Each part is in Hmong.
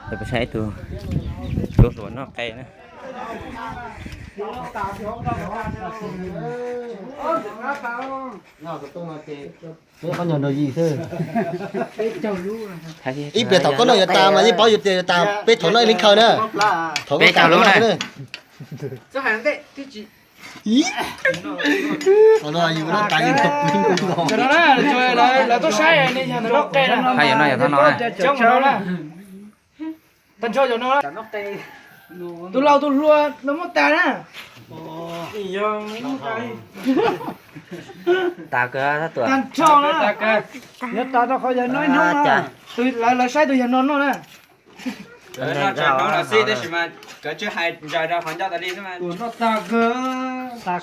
Peb saib ib tug tub hluas noj qe na. Ib pliag thaum koj noj yuav tas mas yeej paub yuav tias yuav tas, peb thaum noj ib leeg khaws na. Thaum koj tas noj na. Lawv tuaj saib nej yog ntawm noj qe na. Coob no na. Tag nrho cov no, tus laus tus hluas los muab tas na. Tas nrho na. Yuav tas rau qhov yog no ib hnub no. Lawv saib tus yog no noj na. Tus noj tas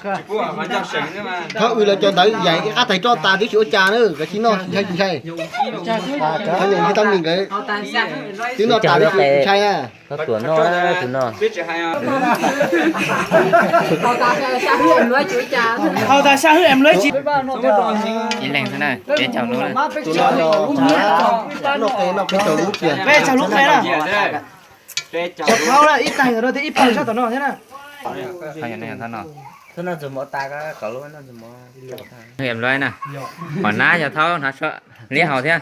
kawg. Qhov wb lawv cov ntawd yaim ib qab tais roj tas twb tsis ua cas na, kawg tsis noj tsis ntshai tsis ntshai. Qhov nyob tsis tau mis nkawd twb noj tas twb tsis ntshai na. Koj tuam noj tus no. Haus tas xya hwj em luaj tsis. Ib leeg xwb na, peb caug lub na. Tus no yog noj qe noj peb caug lub tiag. Peb caug lub qe na. Thaub na, ib tag ntawm no thiab ib pawg sab tom no thiab na. Em luaj na. Hom nab yog thaub hnav liab haus thiab.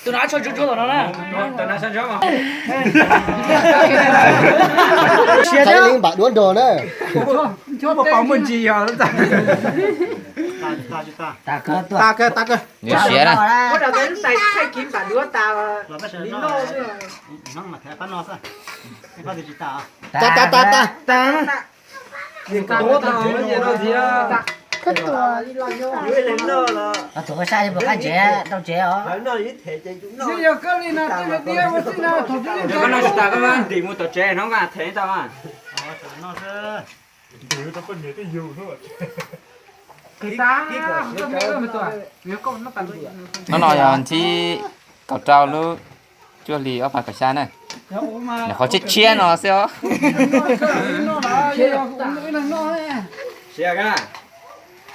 Tus hnav tsho ntsuab tom no na. Saib leej npam duab nrog na. Nws siav na. Tas tas tas tas. Koj tuam. Koj tuam koj sab puas qab ntsev rau tsev os. Koj noj tsis tas koj mam ntim mus tom tsev hnub mam them tau. Hnub no yog nthib kaum rau lub cuaj hli ob phav kaum xya na. Nyuam qhuav tshiab tshiab no xwb os.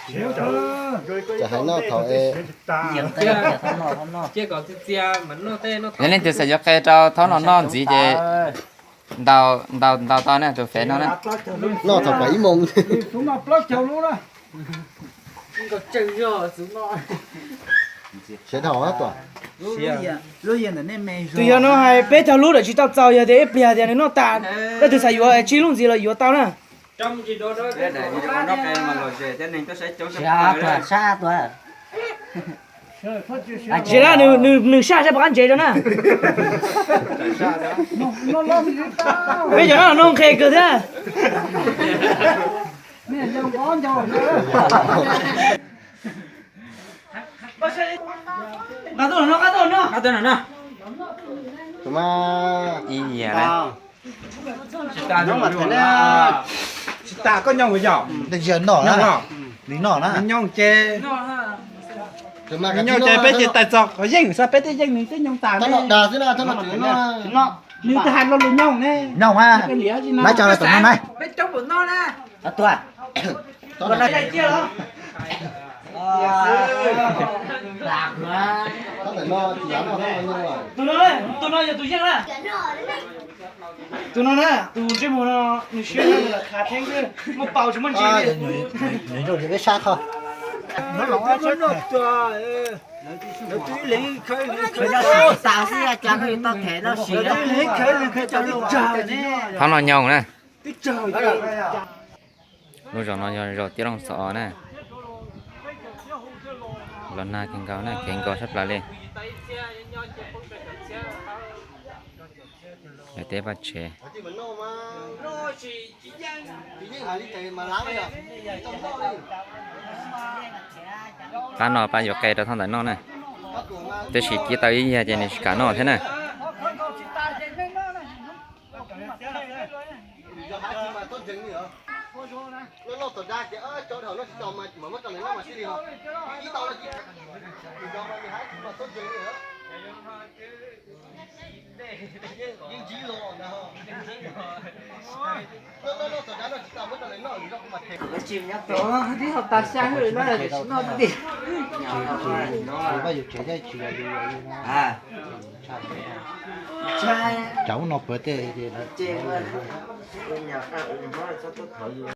Ces hais noj thaum yog leej twg xav yuav qe rau thaub no noj ntxiv ces ntaus ntaus ntaus tau na, tus fev no na. Noj thaum pom ib moos. Tus yog no hais peb caug lub lawm tsis tau txaus, yog tias ib pliag tias nws noj tas, leej twg xav yuav tsib lub ntxiv los yuav tau na. Tsis na, nws saj saib puas qab ntsev rau na. Peb cov no noj nqhe kawg thiab. Tus mas ib yam na. Tsis tas koj nyooj yog. Nws noj na. Nws noj na. Nws nyooj ces, nws nyooj ces peb ces tais txog qhov yeej xwb, peb twb yeej nws twb nyooj tas ne. Nws twb hais lo lus nyooj ne. Nyooj a. Peb liam tsis na. Peb coob puas noj na. Tus no, tus no yog tus yeej na. Tus no na, tus ntsej muag no nws siab khav theeb xwb, muaj paus tsis muaj ntsis li. Nws zoo li peb sab qhov. Lawv twb ib leeg khawb ib leeg khawb tas xwb, cas pheej tau them noj si. Lawv twb ib leeg khawb ib leeg khawb tas twb tsawg ne. Qhov no nyob na. Twb tsawg. Lub zos no yog zos Tiab Looj Xov Os na. Los nag kawg nkaus na, kheev nkaus sab plaws li. Lawv tej vaj tsev. Qab no pab yuav qe rau thaub ntawv noj na. Tab sis kib tau ib yag ces nws tsis kam noj thiab na. Tsis nyob tod, twb ho tas xya hwj na, tsis noj tiag. Tsam ub no pawg tej ces lawv ces ua nyam ua nyam txhob tuaj thov yus.